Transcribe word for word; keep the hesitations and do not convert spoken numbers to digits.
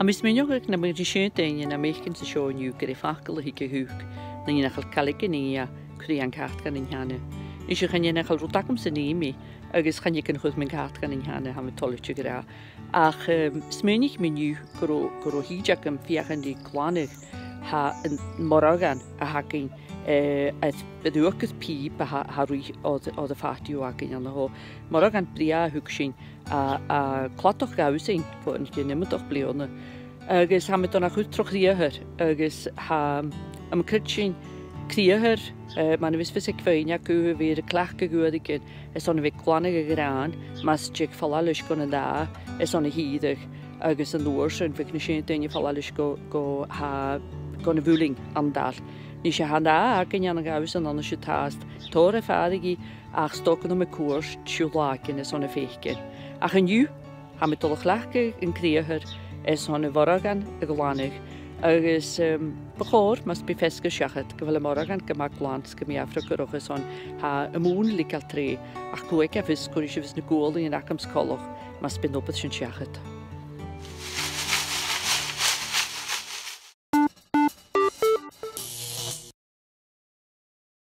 Tha mi a' smaoineachadh nam biodh na seann daoine nam fhaicinn an seo an-diugh gur e facal a thig a dh'fhaicinn, nan deach a' chaileig an nighean cruinn cat dhan an teine. Is chan eil, chan eil rud agam-sa an-diugh, agus chan eil an cur mun cat dhan an teine, tha mi toilichte ag ràdh. Ach, em, smaoinich mi an-diugh gun robh, gun robh thìde agam feuchainn ri glanadh, tha am morgan a th' againn, eh, air, air uachdar pìob a tha, tha ruith o, o do phàirt againn an-seo. Morgan brèagha a thug sinn à, à cladach Ghabhsainn, bho chionn iomadach bliadhna. Agus tha mi a' dol a chur tro chriathar, agus tha, tha mi a' creidsinn criathar, eh, mar a bhios fios aig feadhainn agaibh, a bhith air a cleachdadh uaireigin, airson a bhith a' glanadh a' ghràin, mas tig falbh leis gu na dà, airson a shìreadh, agus an uair sin bhiodh na seann daoine a' falbh leis gu, gu, tha, gu na mhuilinn an dàil. Nise, tha an dà againn ann an Ghabhsainn an-seo an-dràsta, tòrr air fàgail, ach 's dòcha gum bi cuairt siud làithean airson a faicinn. Ach an-diugh, tha mi a' dol a chleachdadh an criathar airson a' mhorgan a ghlanadh, agus, em, bu chòir, mas bi feasgar seachad, gu bheil am morgan gu math glan 's gum bi e a' freagairt airson, tha am mùn a' leigeil tro, ach cuiridh e fios, cuiridh sibh fios na guailnean agam 's coltach, mas bi an obair sin seachad.